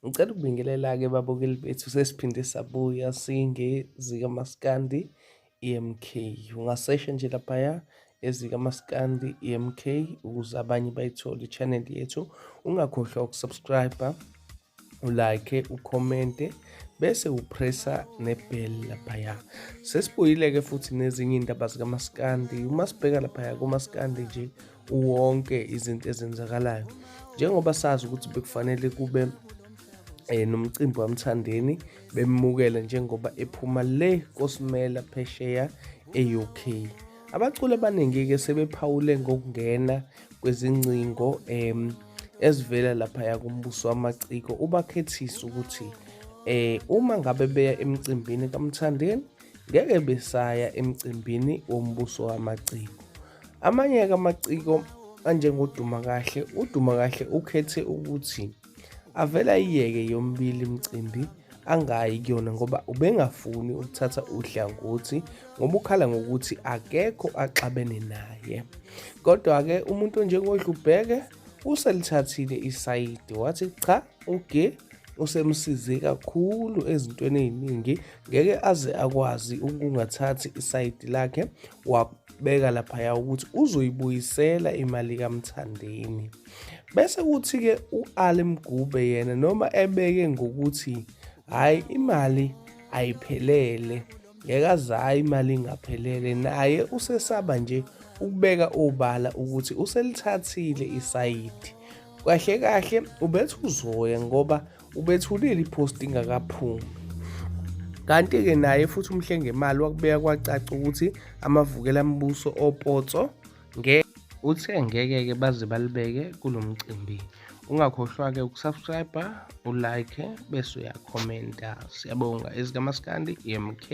Ngicela ukubingelela-ke babukeli bethu, sesiphinde sabuya singezikaMaskandi EMK. Ungasesha nje laphaya ezikaMaskandi EMK ukuze abanye bayithole i-channel yethu. Ungakhohlwa ukusubscribe, ulike, ukhomente bese upressa nebell laphaya. Sesibuyile-ke futhi nezinye iy'ndaba zikaMaskandi. Uma sibheka laphaya kuMaskandi nje uwonke izinto ezenzakalayo, njengoba sazi ukuthi bekufanele kube nomcimbi waMthandeni bemukele njengoba ephuma le koSimela phesheya e-UK. Abaculi abaningi-ke sebephawule ngokungena kwezingcingo ezivela laphaya kuMbuso Wamaciko, ubakhethisa ukuthi uma ngabe beya emcimbini kaMthandeni ngeke besaya emcimbini woMbuso Wamaciko. Amanye-ke amaciko anjengoDuma Kahle, uDuma Kahle ukhethe ukuthi avele ayiyeke yomibili imicimbi angayi kuyona ngoba ubengafuni ukuthatha uhlangothi ngoba ukhala ngokuthi akekho axabene naye. Kodwa-ke umuntu onjengoDlubheke uselithathile isayidi wathi cha, uGe usemsize kakhulu ezintweni ey'ningi, ngeke aze akwazi ukungathathi isayidi lakhe. Wakubeka laphaya ukuthi uzoyibuyisela imali kaMthandeni. Bese kuthi-ke u-Ali Mgube yena noma ebeke ngokuthi hhayi imali ayiphelele, ngeke azayo imali ingaphelele, naye usesaba nje ukubeka obala ukuthi uselithathile isayidi. Kahle kahle ubethi uzoya ngoba ubethulile ipost ingakaphumi. Kanti-ke naye futhi uMhlengemali wakubeka kwacaca ukuthi amavukela mbuso opotso uthe ngeke-ke baze balibeke kulo mcimbi. Ungakhohlwa-ke ukusubscribe, ulike bese uyakhomenta. Siyabonga, ezikaMaskandi EMK.